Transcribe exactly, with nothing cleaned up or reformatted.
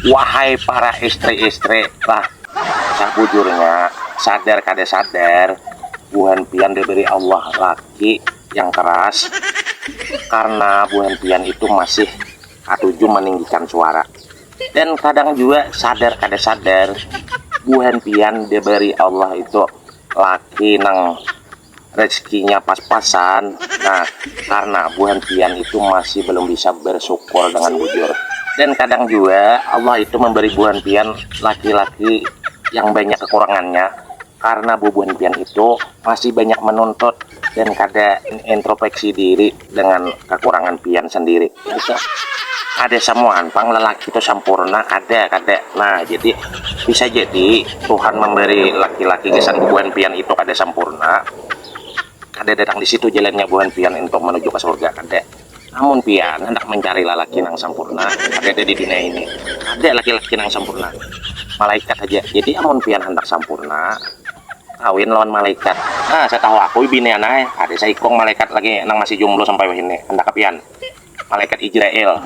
Wahai para istri-istri lah, sabujurnya sadar kada sadar, buhan pian diberi Allah laki yang keras karena buhan pian itu masih katuju meninggikan suara. Dan kadang juga sadar kada sadar, buhan pian diberi Allah itu laki nang rezekinya pas-pasan. Nah, karena buhan pian itu masih belum bisa bersyukur dengan bujur. Dan kadang juga Allah itu memberi buhan pian laki-laki yang banyak kekurangannya karena bubuhan pian itu masih banyak menuntut dan kada introspeksi diri dengan kekurangan pian sendiri. Ada samuan pang lelaki itu sampurna, kada, kada. Nah, jadi bisa jadi Tuhan memberi laki-laki gasan bubuhan pian itu kada sampurna, kada datang di situ jalannya bubuhan pian untuk menuju ke surga, kada. Namun pian hendak mencari lelaki nang sampurna, kada ada di dunia ini. Ada laki-laki nang sampurna, malaikat aja. Jadi amun pian hendak sampurna, kawin lawan malaikat. Nah, saya tahu aku bini anai ada saikung malaikat lagi nang masih jomblo sampai wahini, hendak pian, malaikat Israel.